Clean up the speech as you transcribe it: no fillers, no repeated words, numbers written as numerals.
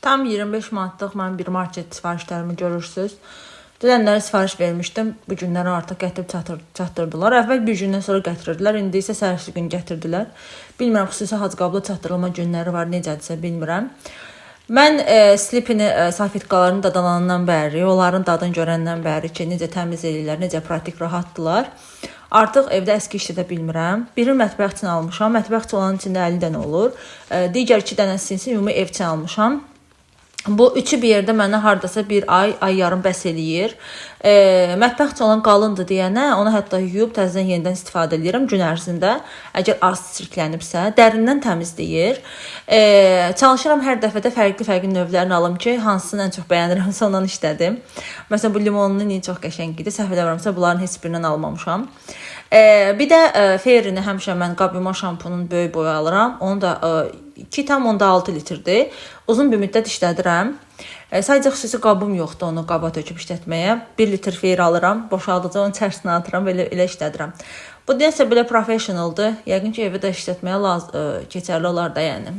Tam 25 manatlıq mənim bir market sifarişlərimi görürsüz. Dünənləri sifariş vermişdim. Bu günləri artıq gətirib çatdırdılar. Əvvəl bir gündən sonra gətirirdilər, indi isə səhərsi gün gətirdilər. Bilmirəm, xüsusi hacqablı çatdırılma günləri var, necədirsə bilmirəm. Mən Sleepy-ni salfetkalarını dadanandan bəri, onların dadını görəndən bəri ki, necə təmiz eləyirlər, necə pratik rahatdırlar. Artıq evdə əski işlədə bilmirəm. Biri mətbəx üçün almışam. Mətbəx üçün olanın içində 50 dənə olur. Digər 2 dənəsini isə ümumi ev üçün almışam. Bu üçü bir yerdə mənə hardasa bir ay, ay yarım bəs eləyir. Mətbəx üçün olan qalındır deyənə, onu hətta yuyub təzədən yenidən istifadə eləyirəm gün ərzində. Əgər az çirklənibsə, dərindən təmizləyir. Çalışıram hər dəfə də fərqli-fərqli növlərini alım ki, hansını ən çox bəyənirəmsə ondan işlədim. Məsələn, bu limonlu niyə çox qəşəng idi. Səhv eləmirəmsə bunların heç birindən almamışam. Bir də Fairy-ni həmişə mən qab yuma şampunun böyük boyu alıram. Onu da 2,6 litrdir. Uzun bir müddət işlədirəm. Sadəcə xüsusi qabım yoxdur onu qaba töküb işlətməyə. 1 litr Fairy alıram, boşaldıqca onun içərisinə atıram, belə elə işlədirəm. Bu deyəsə belə professionaldır. Yəqin ki, evdə də işlətməyə keçərli olar da yəni.